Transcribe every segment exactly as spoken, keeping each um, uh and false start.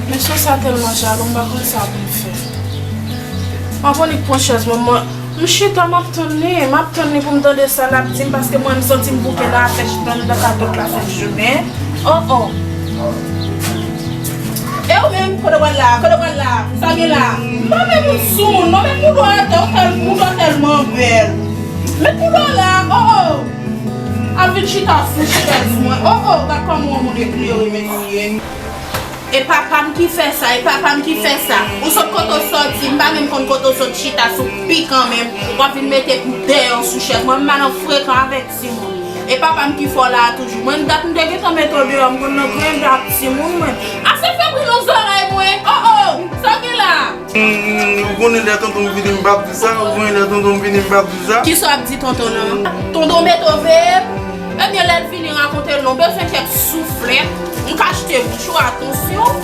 Mesye sa tèlman jalou, m pa konn sa pou m fè. M ap annik pran chèz mwen, mwen, m chita, m ap tann li, m ap tann li pou m tande sa l ap di m, paske mwen, m santi m bouke nan afè chita anndan katòt la fè jounen. Oh, oh. E ou menm, kote w pral la? Kote w pral la? Sa gen la? M pa menm moun sou moun, non, men bouda w atè, ou tèl-, bouda w tèlman bèl. Met bouda w la, oh, oh. Ap vin chita sou chèz mwen. Oh, oh, gad kòman yon moun eklere, mesye. E papa m ki fè sa, e papa m ki fè sa. Ou sot kote w soti, m pa menm konn kote w sot chita sou pikan menm. W ap vin mete dèyè w sou chèz mwen, m pa nan frekan avèk timoun. E papa m ki fè w la a toujou. Mwen dat m te gentan mete w deyò, m konn nan grenn ak timoun mwen. Ase fè bri nan zòrèy mwen. Oh, oh, sa w gen la? Hmm, ou konnen lè tonton m vini m p ap di sa, ou konnen lè tonton m vini m p ap di sa. Kisa w ap di tonton nan? Tonton Beto veye m? Ebyen, lè l vini rakonte l non, bezwen kèk souflèt, m ka achte bouch ou, atansyon.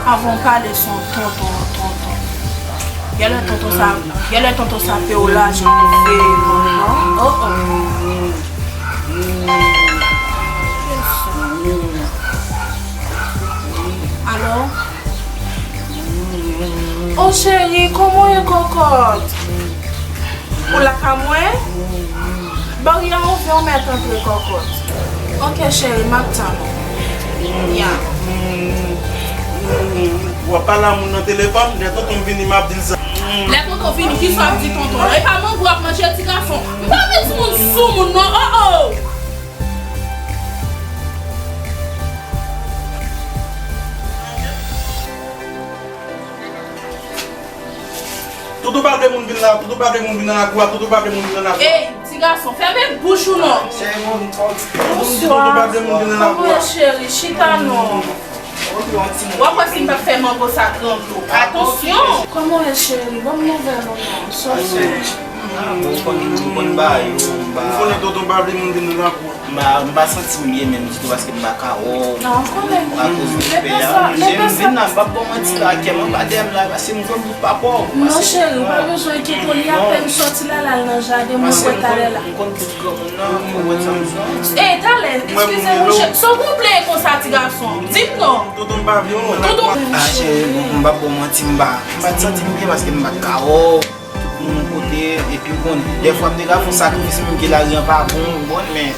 Avan w pale se yon tonton, tonton. Genlè tonton sa, genlè tonton sa peye w lajan pou veye moun nan. Oh, oh. Alò? Oh, cheri, kòman w ye, kòkòt? Ou lakay mwen? Baryè a ouvè, ou mèt antre, kòkòt. Ok, cheri, m ap tann ou. Ya. W ap pale a moun nan telefòn, lè tonton m vini, m ap di l sa. Lè tonton vini, kisa w ap di tonton an? E pa mango w ap manje, ti gason. M pa vle timoun sou moun non. Oh, oh! Toutou pa vle moun vin la, toutou pa vle moun vin nan lakou a, toutou pa vle moun vin nan lakou a. Ey, ti gason, fèmen bouch ou non. Cheri, moun, tonton, tonton pa vle moun vin nan lakou a. Bonswa. Kòman w ye, cheri? Chita non. W ap wè si m p ap fè mango sa tranble w. Atansyon! Kòman w ye, cheri? Ban m nouvèl ou non. Sa w fè? Ah, bon, ou konn, ou konn ba yo, m ba. Ou konnen tonton pa vle moun vin nan lakou a. M pa, m pa santi m byen menm ditou paske m pa ka wè w. Non, m konnen. Akoz respè a. Lepè sa, lepè sa. M vin la, m p ap ba w manti la, kè m anba dèyè m la, paske m konn bout pa pa w. Non, cheri, ou pa bezwen enkyete w, li apèn sòti la, l al nan jaden, mwen wè talè la. M konn tout granmoun nan, ou konprann sa m di w. Ey, talè, eskize m, monchè. Sa w gon pleye konsa, ti gason? Di m non. Tonton m pa vle moun nan lakou a. Ah, cheri, m p ap ba w manti, m pa, m pa t santi m byen paske m pa t ka wè w. Tout moun yon kote, epi w konnen, dèfwa m te ka fè yon sakrifis, menm ke lari an pa bon, ou konprann, men.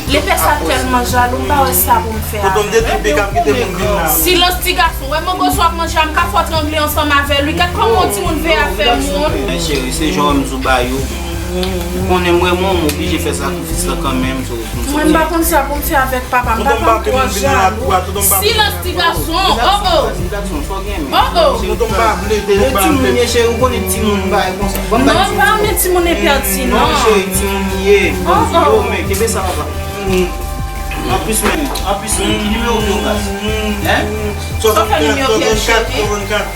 Lepè sa tèlman jalou, m pa wè sa pou m fè avè l. Tonton m te tou pika m kite moun vin la. Silans ti gason, wè mango sa w ap manje a, m ka fè w trangle ansanm avè l wi. Gad kòman yon timoun veye afè moun. Men cheri, se jan w wè m sou ba yo. Ou konnen m renmen w, m oblije fè sakrifis la kanmenm, so. Mwen m pa konn sa pou m fè avèk papa m, papa m twò jalou. Silans ti gason, oh oh. Oh oh. Tonton m pa vle, tonton m pa vle. Timoun ye cheri, ou konnen timoun bagay konsa. Non, pa renmen timoun enpètinan. Non cheri, timoun ye. Oh oh. Yo, men, kenbe sa papa. Anplis men, anplis men, ki nimewo pye w, guys? Hein? Sa w fè nimewo pye m, cheri?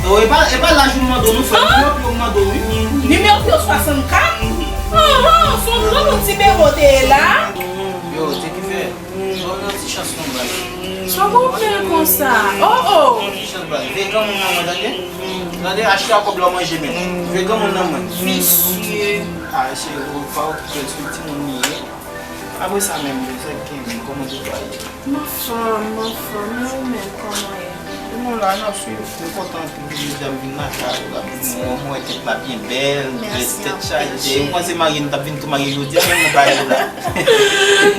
Non, e pa, e pa laj ou mande w, non, frè, nimewo pye w mande w, wi. Nimewo pye w swasannkat? Anhan, se yon granmoun ti bebe w te ye la. Yo, se ki fè? Sa w nan ti chans non, guys. Sa w gon plen konsa? Oh oh. Sa w nan ti chans, guys. Veye granmoun nan mwen, tande? Tande, achte a kòb la w manje menm. Veye granmoun nan mwen. Visye. Ah, se ou pa okipe l, se yon timoun li ye. Apre sa menm, se sa k gen, kòman tout bagay ye? M anfòm, m anfòm, men ou menm, kòman w ye? E nou la, n ap swiv, nou kontan anpil, jodi a m vin lakay ou la, m wè tèt la byen bèl, tèt chaje, m panse marye, nou t ap vin tou marye jodi a, men nou pa ye la.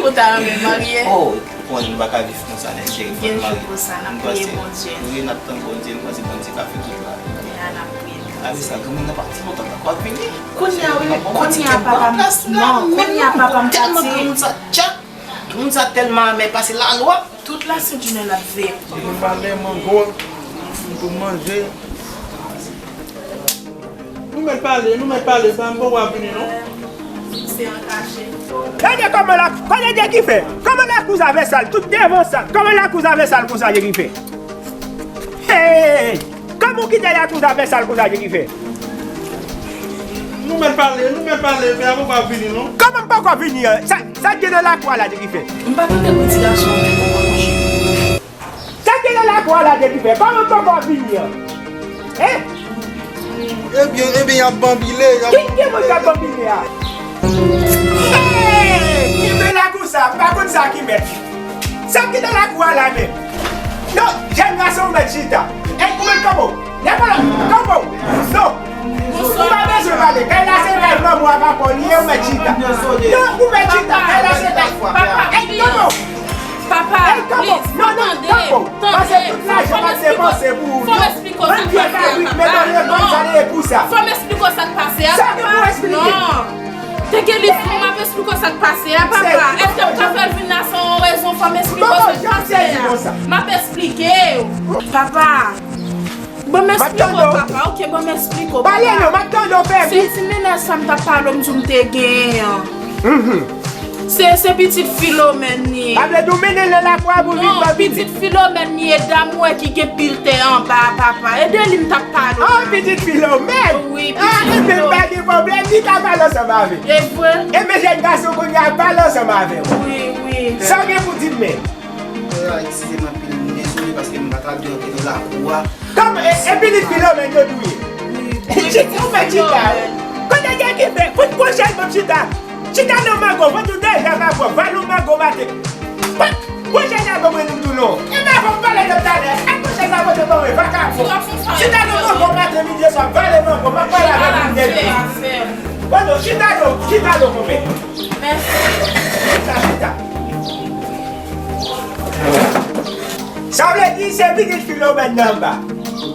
Ou ta renmen marye? Oh, ou konnen nou pa ka viv konsa, nèg cheri, fò n marye. M panse, wi, n ap tann Bondye, m panse Bondye ka fè tout bagay. Apre sa, granmoun nan pati lontan, l pa vini. Kounye a, wi, kounye a papa m, non, kounye a papa m pati. Tèlman granmoun sa tchak, moun sa tèlman amè pase lalwa. Tout lasent jounen l ap veye m. Li gen valè mango, m pou manje. Nou mèt pale, nou mèt pale, sa m poko ap vini non. Se an kache. Gade kòman la, gade Dye ki fè. Kòman lakou sa fè sal, tout devan sal. Kòman lakou sa fè sal konsa, Dye ki fè? Hey! Kòman w kite lakou sa fè sal konsa, Dye ki fè? Nou mèt pale, nou mèt pale, men a poko ap vini non. Kòman m poko vini an? Sa, sa k gen nan lakou a la, Dye ki fè? M pa tande bri ti gason an poko manje. Sa k gen nan lakou a la, Dye ki fè? Kòman m poko vini an? Hein? Ebyen, ebyen, y ap banbile, y ap banbile. Ki, ki moun k ap banbile a? Hey! Kenbe lakou sa, m pa konn sa ki mèt li. Sa k gen nan lakou a la menm? Non, Ou mèt chita. Ey, ou mèt kanpe w. Lè pa la, kanpe w. Non. Ou pa bezwen pale. Kay la se kay manman w a papa w li ye, ou mèt chita. Non, ou mèt chita. Kay la se kay. Papa, ey, kanpe w. Papa, ey, kanpe w. Non, non, kanpe w. Pase tout lajan m ap depanse pou ou yo. Mwen vye kabrit, men mwen rekonn sa li ye pou sa. Fò m esplike w sa k pase a, papa. Sa ke pou esplike? Non. Te gen li fou, m ap esplike w sa k pase a, papa. Èske m ka fè l vin la san yon rezon? Fò m esplike w sa k pase a. M ap esplike w. Papa, ban m esplike w, papa. Ok, ban m esplike w, papa. Pale non, m ap tande w fè vit. Se ti menaj sa m t ap pale w, m di w m te genyen an. Se, se pitit Filomèn li ye. Sa vle di w mennen l nan lakou a pou vin ban pitit. Non, pitit Filomèn li ye, dam ou wè ki gen pil tè anba a, papa. E de li m t ap pale w la. Ah, pitit Filomèn? Wi, pitit Filomèn. Ah, ebyen, pa gen pwoblèm, li ka pale ansanm avè w. E vre? Ebyen, jèn gason kounye a ap pale ansanm avè w. Wi, wi. Sa w gen pou di m, men? Eskize m anpil, m dezole paske m pa t ap dwe antre nan lakou a. Kòm, e, e pitit Filomèn yo di w ye? Chita, ou mèt chita. Kote gen ki fè? Fout pwochèn m ap chita. Chita nan mango, vant ou deja mango, vale w mango maten. Pat, pwochèn la ban mwen nou tou non. E pa fò m pale de talè. Ak pwochèn la pote ban mwen, vakabon. Chita nan mango maten, midi, swa, vale mango, m ap pale avè moun depi. Bon, non, chita non, chita non, konpè. Mèsi. Chita, chita. Sa vle di se pitit Filomèn nan anba.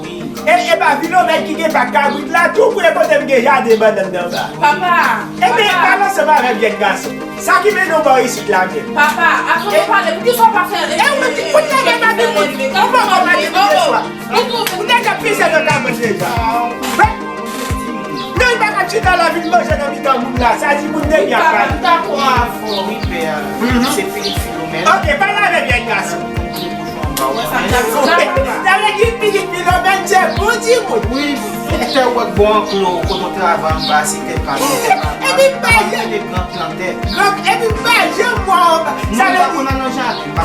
Wi. E, e pa Filomèn ki gen pak kabrit la, tou pre kote m gen jaden bannann nan anba. Papa, ebyen, papa, pale ansanm avè m, jèn gason. Sa ki mennen w bò isit la menm? Papa, avan nou pale, poukisa w pa fè l? E ou menm, kounye a gen pa gen moun. Ou poko mande m de fwa. Ou deja pise nan kabrit deja. Non, li pa ka chita la vin manje nan mitan moun la. Sa di moun depi ap pale. Wi, papa, m dakò avè w, wi, pè a. Se pitit Filomèn. Ok, pale avè m, jèn gason. Sa vle di pitit Filomèn se bon timoun. Wi, tout tè ou wè k bò anklo kote w travay anba, se tè pa nou, tè pa nou. Epi m pa janm, epi m pa janm wè w anba. Sa vle di,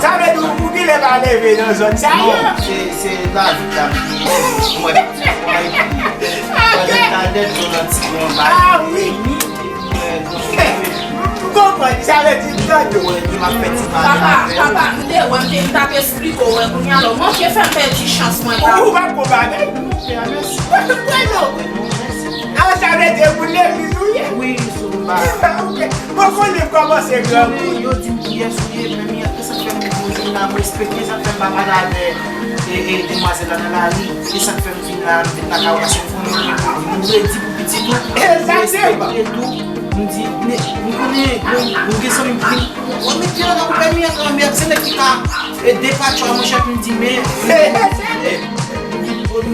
sa vle di ou genlè pa leve nan zòn sa yo. Non, se, se lavi k ap di. Mwen, mwen, mwen, mwen, mwen, mwen, mwen, mwen, M konprann, sa vle di m tande w. Papa, papa, m te wè, m te, m t ap esplike w, wè, kounye a la, w manke fè m pèdi chans mwen, papa. Ou, ou p ap gon bagay? Mwen non. Ah, sa vle di e moun legliz ou ye? Wi, sou ba. Ok. Mwen konnen m kòmanse grangou. Yo di m kiyès ou ye, men m, e sa k fè m vin la, m respekte, sa k fè m pa pale avè, e, e, demwazèl la nan lari, e sa k fè m vin la, m vin lakay ou, paske m konnen ou redi pou pitit ou, ou respekte tou. M di, men, m konnen, bon, m gen zanmi m, m, m, m, m, se nèg ki ka, e, depatcha, monchè, m di, men,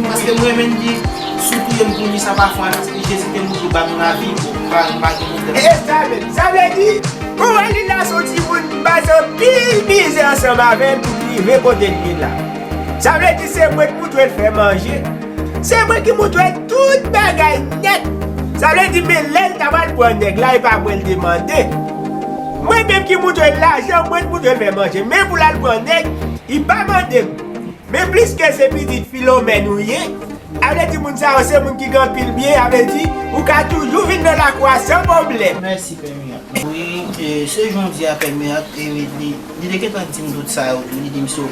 paske mwen menm di, si w touye m pou li, sa pa fè anyen, paske Jezi te mouri, ba nou lavi, m pa, m pa gen pwoblèm. E sa menm, sa vle di, ou wè li la, se yon timoun, m pase anpil mizè ansanm avè l pou l rive kote l ye la. Sa vle di, se mwen k moutre l fè manje. Se mwen ki moutre l tout bagay nèt. Sa vle di, men lè l ta pral pran nèg la, e pa mwen l te mande. Mwen menm ki moutre l lajan, mwen k moutre l fè manje. Men pou l al pran nèg, li pa mande m. Men pliske se pitit Filomèn ou ye, sa vle di moun sa yo se moun ki gen anpil byen, sa vle di ou ka toujou vin nan lakou a san pwoblèm. Mèsi, Pè Mirak. Wi, e, se jan w di a, Pè Mirak, e, li, li te gentan di m tout sa yo tou. Li di m se w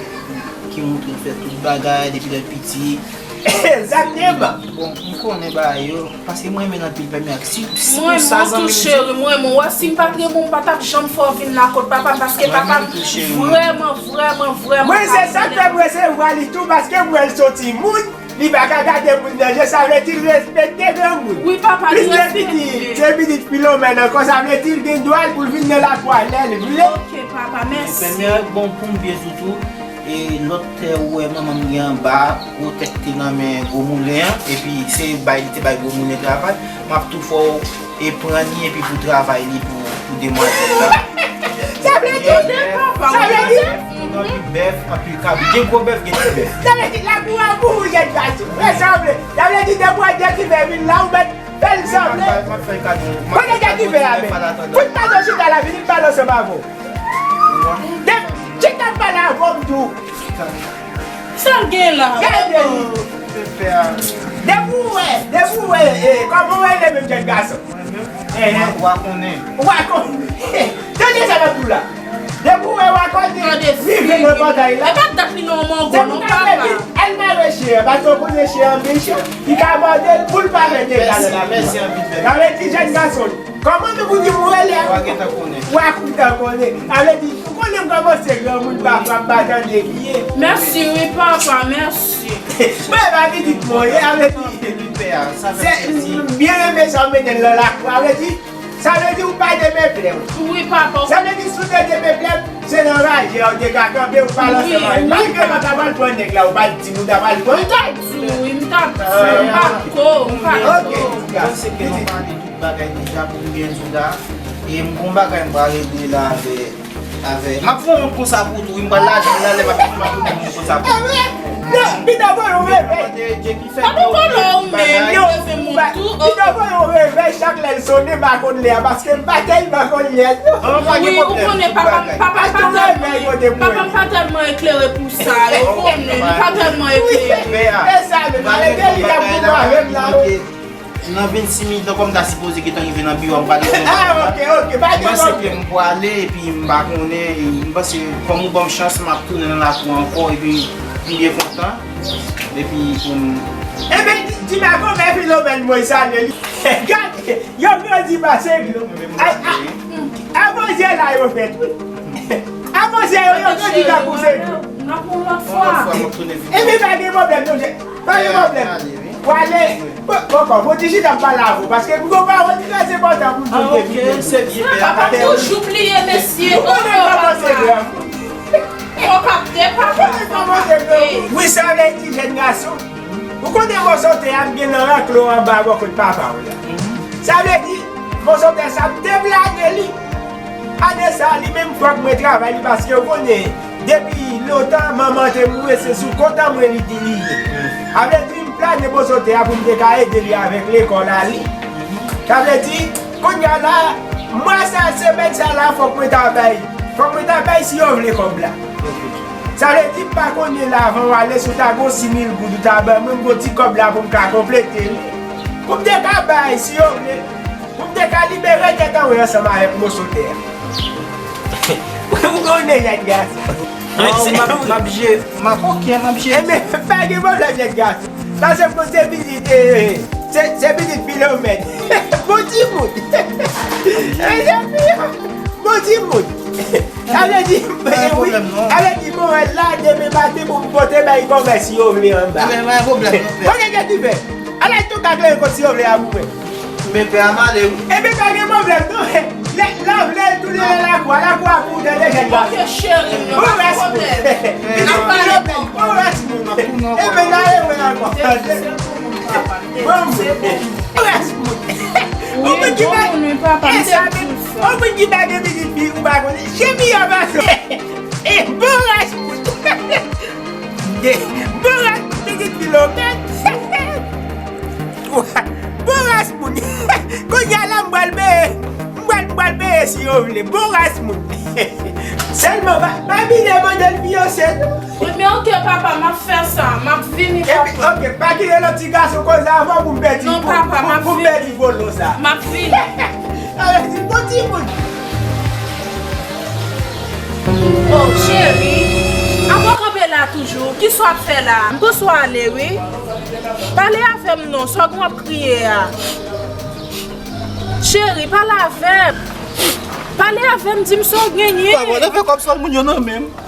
ki moutre l fè tout bagay depi lè l piti. Egzakteman. Bon, m konnen bagay yo, paske mwen renmen l anpil, Pè Mirak. Si, si pou sa, zanmi m, cheri, mwen renmen w. Wè, si m pa t renmen w, m pa t ap janm fè w vin la kot papa m, paske papa m vrèman, vrèman, vrèman. Mwen se sa k fè m resevwa li tou, paske m wè l se yon timoun. Li pa ka gade moun nan je, sa vle di l respekte granmoun. Wi, papa, li respekte. Plis se pitit, se pitit Filomèn ankò, sa vle di l gen dwa l pou l vin nan lakou a lè l vle. Ok, papa, mèsi. Pè Mirak, bon, pou m byen di w tou, e lòt tè ou wè manman m gen anba, gwo tè k te nan men gwo moulen an, epi se bay li te bay gwo moulen travay, m ap tou fè w e pran li epi pou travay li pou, pou demwazèl la. Sa vle di, sa vle di, anpil bèf, anpil kabrit. Gen gwo bèf, gen ti bèf. Sa vle di, lakou a pou ou, jèn gason. Fè sanble. Sa vle di, depi w wè Dye ki fè vin la, ou mèt fè l sanble. M ap fè l kado. Kote Dye ki fè a menm? Fout pase chita la, vin pale ansanm avè w. De, chita pale avè w, m di w. Sa l gen la? Gade li. Depi w wè, depi w wè, e, kòman w rele menm jèn gason? Mwen menm? Enhen. Wa, Wa konnen. Wa konnen. Tande sa m ap di w la. Depi w wè Wa konnen rive nan pòtay la. E pa dat li nan yon mango non, papa. Depi w ta vle vin, al Paske w konnen chen an mechan, li ka mòde l pou l pa fè dega nan lakou a. Sa vle di jèn gason, kòman nou pou di m rele a? W a kontan konnen. W a kontan konnen. Sa vle di, ou konnen m kòmanse granmoun pafwa, m pa tande byen. Mèsi wi papa, mèsi. Mwen pa pitit mwen ye, sa vle di, se byen renmen sa w mennen l nan lakou a, sa vle di, Sa vle di ou pa te meble w. Wi, papa. Sa vle di si w te te meble m, se nan raje a ou te ka kanpe, ou pa lanse mari. Malgre mwen ta pral pran nèg la, ou pa t di m ou ta pral pran. M t ap di w, wi, m t ap di w, m pa t ko, m pa t ko. Ok, pitit. Mwen se ke nou pale tout bagay deja pou m byen di w la. E m gon bagay m pral regle la avè Avè, m ap fè yon wont konsa pou ou tou, wi, m pral lage l la, lè m ap fè yon wont konsa pou ou. Non, pito voye yon revèy. Papa, pa lè ou menm, yo fè moun tou, pito voye yon revèy chak lè l sonnen, m pa konn lè a, paske m pa tèlman konn lè a, non. Wi, ou konnen papa, papa pa tèlman, papa pa tèlman eklere pou sa, ou konnen, li pa tèlman eklere. E sa menm, malgre li t ap goumen avè m la, wi. Nan vennsis minit ankò, m ta sipoze gentan rive nan biwo a, m pa gen pwoblèm. Ah, ok, ok, pa gen pwoblèm. Mwen se ke m pwale, epi m pa konnen, e m panse, kòm ou ban m chans, m ap tounen nan lakou a ankò, epi m byen kontan. Epi pou m Ebyen, di, di Makomè Filomèn mwen salye li. Gade, yo grandi pase dlo. Ay, a, a, avanzye la yo fèt, wi. Avanzye yo, yo grandi tankou se dlo. N ap yon lòt fwa. Ebyen, pa gen pwoblèm, non, je, pa gen pwoblèm. W ale. Bon, bon, bon, bon, ti chita m pale avè w, paske m gon pawòl ki trè enpòtan pou m di w depi. Ah, ok, se byen. Papa toujou bliye mesye. Ou konnen kòman se granmoun. Fò w kapte, papa. Ou konnen kòman se granmoun. Wi, sa vle di jèn gason. Ou konnen moso tè a m gen nan anklo anba bò kot papa w la. Sa vle di, moso tè sa, m te plane li. Ane sa, li menm fòk mwen travay li, paske ou konnen, depi lontan, manman te mouri, se sou kont an mwen li te li ye. Sa vle di, m plane moso tè a pou m te ka ede li avèk lekòl a li. Sa vle di, kounye a la, mwa sa, semèn sa la, fòk mwen ta bay, fòk mwen ta bay si yo vle kòb la. Sa vle di, m pa konnen la, avan w ale, si w ta gon sis mil goud, ou ta ban mwen, m gon ti kòb la pou m ka konplete li. Pou m te ka bay, si yo vle, pou m te ka libere tèt anmwe ansanm avèk moso tè a. Ou konnen, jèn gason. Non, m ap, m ap je-, m ap, ok, m ap je-, Ebyen, pa gen pwoblèm, jèn gason. Sa se pou se pitit, eh, se, se pitit Filomèn. Bon timoun. Eh, se pi, bon timoun. Sa vle di, wi, sa vle di, mwen la, demen maten pou m pote bay kòmès yo vle anba. Ebyen, pa gen pwoblèm, non, pè. Kote ke ti fè? Ala tou ka klere kot si yo vle a pou mwen. Men pè a male, wi. Ebyen, pa gen pwoblèm, non. Lè, lè, lè, tou lè, lè, lakou a, lakou a pou tande jèn gason. Ok, cheri, non, pa gen pwoblèm. Bon rès moun. Bon rès moun. Ebyen, n a rewè ankò. Bon moun. Bon rès moun. Ou moun ki pa, e sa menm, ou moun ki pa gen pitit fi, ou pa konnen. Cheri a pa so. E bon rès moun. Bon rès moun, pitit fi lòkèt. Bon rès moun. Kounye a la, m pral peye. M pral, m pral peye si yo vle. Bon rès moun. Sèlman, pa, pa bliye mande l fiyanse, non. Wi, men ok, papa, m ap fè sa. M ap vini, papa. Epi, ok, pa kite lòt ti gason koze avè w pou m pèdi, non, papa, m ap vini. Pou m pèdi volo sa. M ap vini. Sa vle di, bon timoun. Oh, cheri, apa w kanpe la toujou? Kisa w ap fè la? M panse w ale, wi. Pale avè m non, sa w gen w ap kriye a? Cheri, pale avè m. Pale avè m, di m sa w genyen. Papa, leve kòb sa moun yo nan men m.